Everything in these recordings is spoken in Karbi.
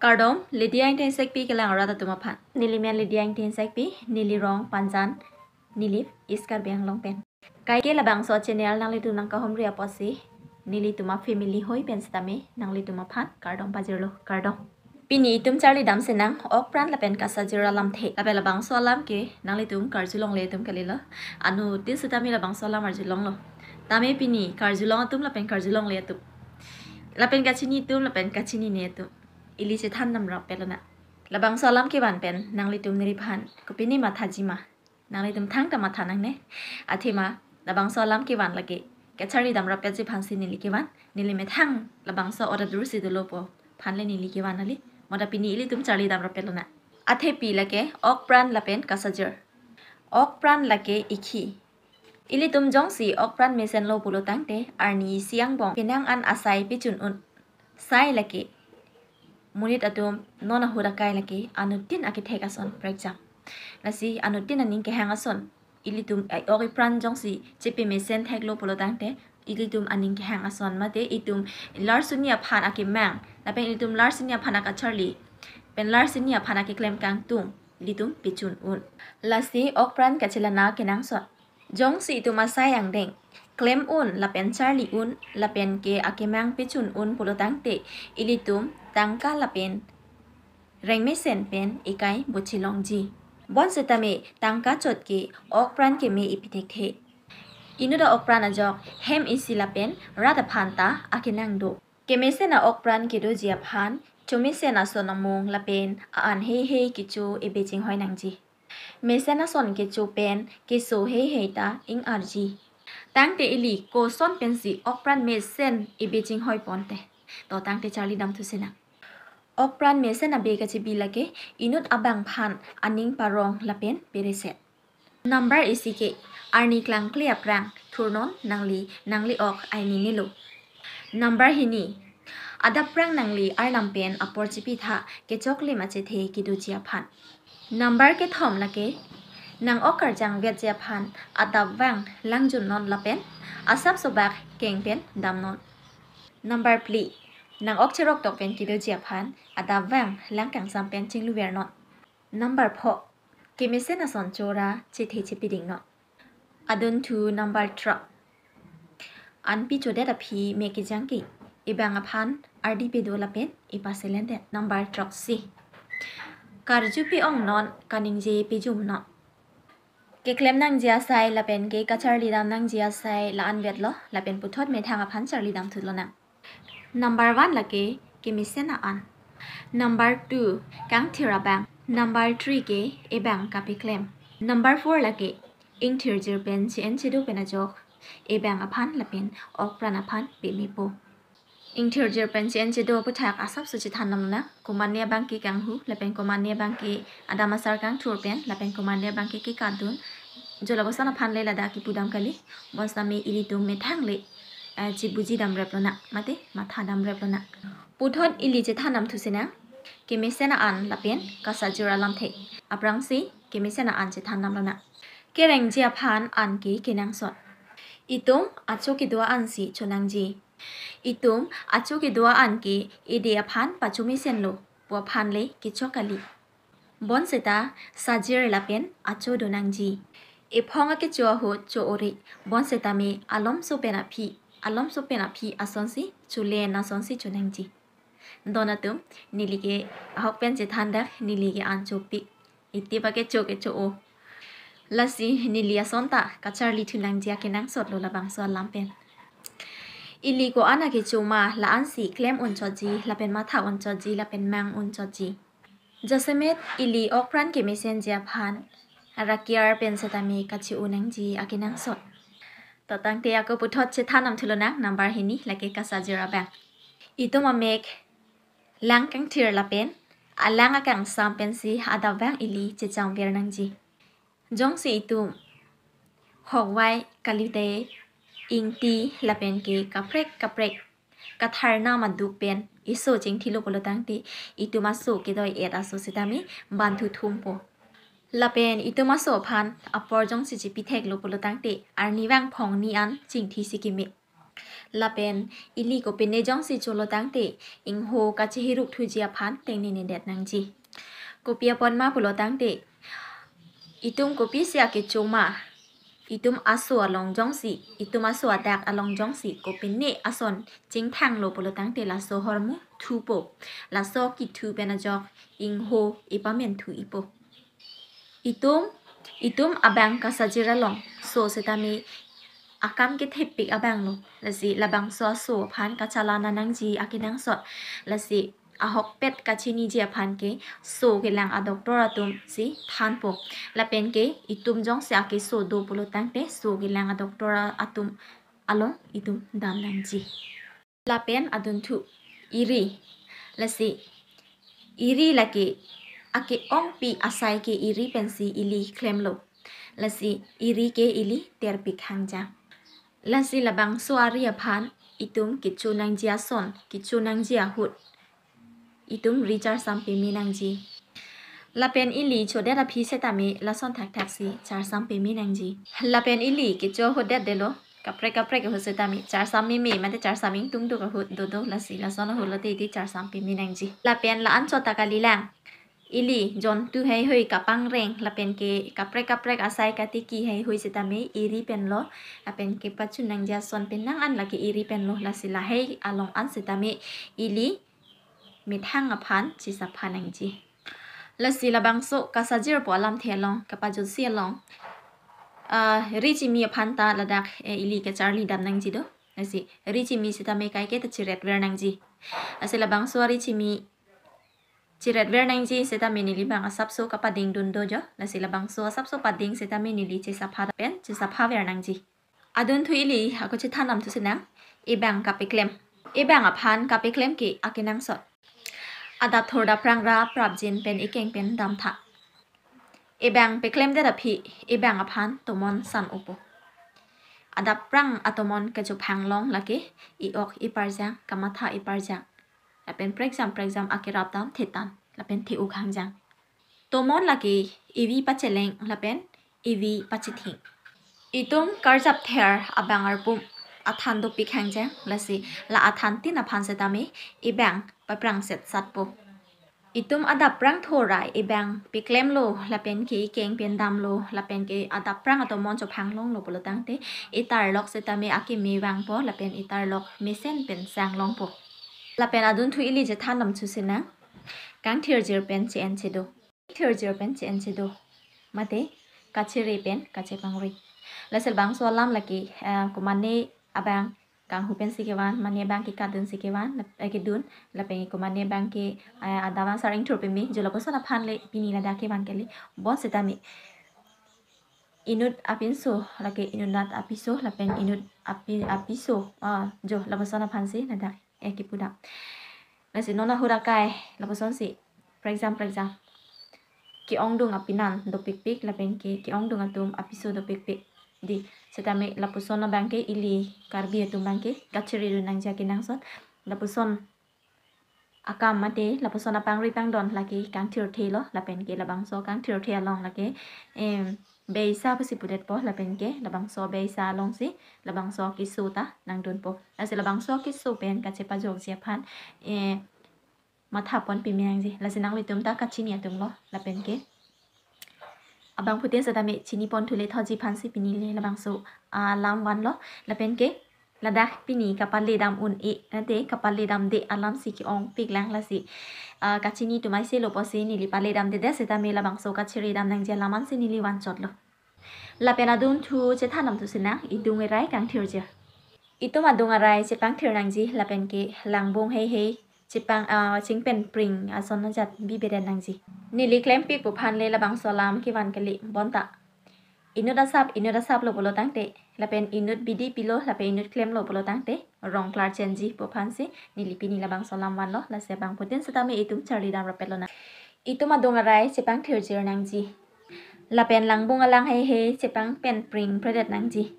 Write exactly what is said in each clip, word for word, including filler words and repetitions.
Kardom, Lydia Ingti Hansekpi kelang arat atum aphan. Neli men Lydia Ingti Hansekpi, neli rong Panjan, neli East Karbi Anglong pen. Kaike labangso channel nanglitum nangkahumri apotsi, nelitum a family hoi pen sitame nanglitum aphan kardom pajirlo, kardom. Pini itum charlidam sinang okpran lapen kasajir alamthe. Lapen labangso alam ke nanglitum karjulongle atum kalilo. Anuttin sitame labangso alam arjulonglo. Tame pini karjulong atum lapen karjulongle atum, lapen kachini atum lapen kachinine atum, ili chethan damrap petlonang. Labangso alam kevan pen nanglitum neriphan kopine mathaji ma, nanglitum thangta matha nangne. Athema labangso alam kevan lake kacharli damrap petji aphansi neli kevan, neli methang labangso order si dolo pu aphan le neli kevan kali. Mada pini ilitum charli damrap petlonang. Athepi lake okpran lapen kasajir. Okpran lake ikhi. Ilitum jongsi okpran mesenlo pulo tangte arni isi angbong penang an asai pechun un. Sai lake monit atum non ahut akai lake anuttin akethek ason prekjam. Lasi anuttin aning kehang ason ilitum, eh, ok ipran jongsi chepe mesen theklo pulo tangte ilitum aning kehang ason mate itum larsuni aphan akemang lapen ilitum larsuni aphan akacharli pen larsuni aphan akeklem kangtung ilitum pechun un. Lasi okpran kachelana kenangsot. Jongsi itum asai angdeng klem un lapen charli un lapen ke akemang pechun un pulo tangte ilitum tangka lapen rengmesen pen ekai bochilongji. Bonsitame tangka chot ke okpran keme ipi thekthe. Inut a-okpran ajok hem isi lapen rat aphan ta akenang do. Kemesen a-okpran kedoji aphan chomesen ason amung lapen a-an heihei kecho ebe chinghoi nangji. Mesen ason kecho pen keso heihei ta ing-arji. Tangte ili koson pensi okpran mesen ebe chinghoi ponte? To tangte charli damthu sinang. Okpran mesen abe kachebi lake inut abangphan aning parong lapen pereset. Number isi ke arni klangkle aphrang thurnon nangli, nangli ok aininelo. Number hini, adapprang nangli arnam pen apor chepitha kechoklim achethe kedoji aphan. Number kethom lake nang ok karjang vetji aphan adapvang langjunnon lapen asapso bak keng pen damnon. Number phli, nang ok cheroktok pen kedoji aphan adapvang lang kangsam pen chingluvernon. Number pho, kemesen ason chora chethe chepidingnon. Adunthu number throk, anpi chodet aphi me kejang ke ebang aphan ardi pedo lapen epaselendet. Number throksi, karju pe-ongnon, kaningje pejumnon. Keklem nangji asai lapen ke kacharli dam nangji asai la-an vetlo lapen puthot methang aphan charli damthu lonang. Number one lake kemesen a-an. Number two kangthir abang. Number three ke ebang kapeklem. Number four lake ingthirjir pen che-en chedo pen ajok ebang aphan lapen okpran aphan pemepo. Ingthirjir pen che-en chedo aputhak asapso chethan damnang. Komatne abang ke kanghu lapen komatne abang ke adam asar kangthur pen lapen komatne abang ke kekadun. Jo lapuson aphan le ladak kipu dam kali. Bonsitame ilitum methang le, eh, chibuji damrep lonang mate matha damrep lonang. Puthot ili chethan damthu sinang kemesen a-an lapen kasajir alamthe. Aphrangsi kemesen a-an chethan dam lonang. Kerengji aphan an ke kenangsot. Itum acho kedo ansi chonangji. Itum acho kedo an ke ede aphan pachomesenlo pu aphan le kechok kali. Bonseta sajir lapen acho donangji. Ephong akecho ahut cho-ore, bonsetame alomso pen aphi, alomso pen aphi asonsi chole, asonsi chonangji. Don atum, neli ke ahok pen chethan dak, neli ke an chopik. Itip akecho ke cho-o. Lasi neli ason ta kacharli thunangji akenangsotlo labangso alam pen. Ili ko-an akecho ma, la-ansi klem unchotji lapen matha unchotji lapen mang unchotji. Jasemet ili okpran kemesenji aphan rakiar pen setame kachi-o nangji akenangsot. To tangte ako puthot chethan damthu lonang number hini, lake kasajir abang. Itum amek lang kangthir lapen alang akangsam pensi adap abang ili chechangver nangji. Jongsi itum hokvai, kalite, ingti lapen ke kaprek kaprek katharnam aduk pen eso chingthilo pulo tangte, itum aso kedoi-et aso setame banthu thumpo. Lapen itum aso aphan apor jongsi chipitheklo pulo tangte, arnivang phongni an chingthisi keme. Lapen ili kopine jongsi cholo tangte, ingho kachihiruk thuji aphan tengne nedet nangji. Kopi apot ma pulo tangte, itum kopisi akecho ma, itum aso along jongsi, itum aso adak along jongsi kopine ason chingthanglo pulo tangte, laso ahormu thupo, laso kethu pen ajok ingho epamen thu-ipo. Itum, itum abang kasajir along so setame akam kethepik abanglo. Lasi labangso aso aphan kachala nangji akenangsot. Lasi ahokpet kachiniji aphan ke so kelang adoctor atum si thanpo. Lapen ke itum jongsi akeso do pulo tangte, so kelang adoctor atum along itum dam nangji. Lapen adunthu iri. Lasi iri lake ake-ongpi asai ke iri pensi ili klemlo. Lasi iri ke ili terpik hangjang. Lasi labangso ari aphan itum kecho nangji ason, kecho nangji ahut, itum ri charsam peme nangji. Lapen ili chodet aphi setame lason thakthak si charsam peme nangji. Lapen ili kecho ahut detdetlo, kaprek kaprek ahut setame charsam meme mate charsam ingtungduk ahut dodo, lasi lason ahut lote ili charsam peme nangji. Lapen la-anchot ta kalilang. Ili jontu heihui kapangreng lapen ke kaprek kaprek asai katiki heihui setame iri penlo. Lapen kepachun nangji ason penang an lake iri penlo. Lasi lahei along an setame ili methang aphan chisapha nangji. Lasi labangso kasajirpo alamthe along, kapajutsi along, ah, ri chimi aphan ta ladak, eh, ili kacharli dam nangji do. Lasi ri chimi setame kaike ta chiretver nangji. Lasi labangso ari chimi chiretver nangji setame neli bang asapso kapading dun do jo. Lasi labangso asapso pading setame neli chisapha pen chisaphaver nangji. Adunthu ili ako chethan namthu senang, ebang kapeklem. Ebang aphan kapeklem ke akenangsot. Adap thor dapprang ra prapjin pen ekeng pen damtha. Ebang peklemdet aphi, ebang aphan tomon san-opo. Adapprang atomon kechophang long lake, e-ok eparjang, kamatha eparjang. Lapen prekjam prekjam akerap dam thetan, lapen the-ok hangjang. Tomon lake evi pacheleng lapen evi pachething. Itum karjap ther abang arpum athan dopik hangjang, lasi la athantin aphan setame ebang paprang setsatpo. Itum adapprang thor ra ebang peklemlo lapen ke ekeng pen damlo lapen ke adapprang atomon chophang longlo pulo tangte, etarlok setame akeme vangpo lapen etarlok mesen pen sang longpo. Lapen adunthu ili chethan namthu senang, kangthirjir pen che-en chedo. Thirjir pen che-en chedo. Mate kachere pen kachepangri. Lasi labangso alam lake, eh, komane abang kanghu pensi kevan, mane abang ke kadun si kevan, lap-, eh, kedun, lapen komane abang ke, eh, adap asar ingthur peme, jo lapuson aphan le pini ladak kevan kali. Bon setame inut apinso, lake inutnat apiso, lapen inut api-, apiso, ah, jo lapuson aphan si ladak, eh, kipudam. Lasi non ahut akai lapuson si, prekjam prekjam ke-ongdung apinan dopikpik, lapen ke ke-ongdung atum apiso dopikpik. Di, setame lapuson abang ke ili Karbi atum abang ke kachere dun nangji akenangsot. Lapuson akam mate lapuson apangri pangdon lake kangthirthe lo, lapen ke labangso kangthirthe along lake, em, beisa pusi pudetpo, lapen ke labangso beisa along si labangso keso ta nangdunpo. Lasi labangso keso pen kachepajokji aphan, eh, mathapon peme nangji. Lasi nanglitum ta kachini atumlo, lapen ke abangphutin setame chiniponthu le thoji aphan si pini le labangso, ah, alam vanlo, lapen ke ladak pini kapale dam un-e, nate kapale damde alam si ke-ongpik lang, lasi, ah, kachini atum aise lo pusi neli pale damdedet setame labangso kachere dam nangji alam ansi neli vanchotlo. Lapen adunthu chethan namthu senang, idung erai kangthirjir. Itum adung arai chepangthir nangji lapen ke langbung heihei chepang, ah, chingpen pring ason ajat bibedet nangji. Neli klempikpo aphan le labangso alam kevan kali, bonta inut asap, inut asaplo pulo tangte, lapen inut bidi pilo, lapen inut klemlo pulo tangte, rong klar chenji pu aphan si neli pini labangso alam vanlo, lasi abangphutin setame itum charli dam rapetlo nang. Itum adung arai chepangthirjir nangji. Lapen langbung alang heihei chepangpen pring predet nangji.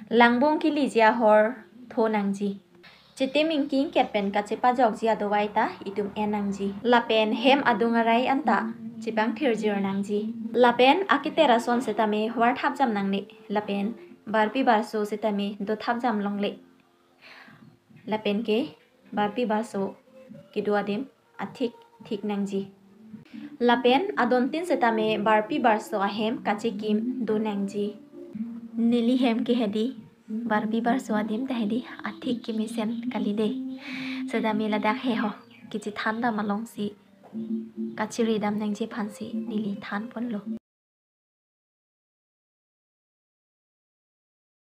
Langbung keliji ahor tho nangji. Chitim ingki ingket pen kachepajokji adovai ta itum en nangji. Lapen hem adung arai anta chepangthirjir nangji. Lapen akiter ason setame varthapjam nangne. Lapen barpi barso setame dothapjam longle. Lapen ke barpi barso kedo adim athik thik nangji. Lapen adontin setame barpi barso ahem kachekim do nangji. Neli hem ke hedi, barpi barso adim ta hedi, athik kemesen kali de. Setame ladak he ho, kechethan dam alongsi kachere dam nangji aphansi neli than ponlo.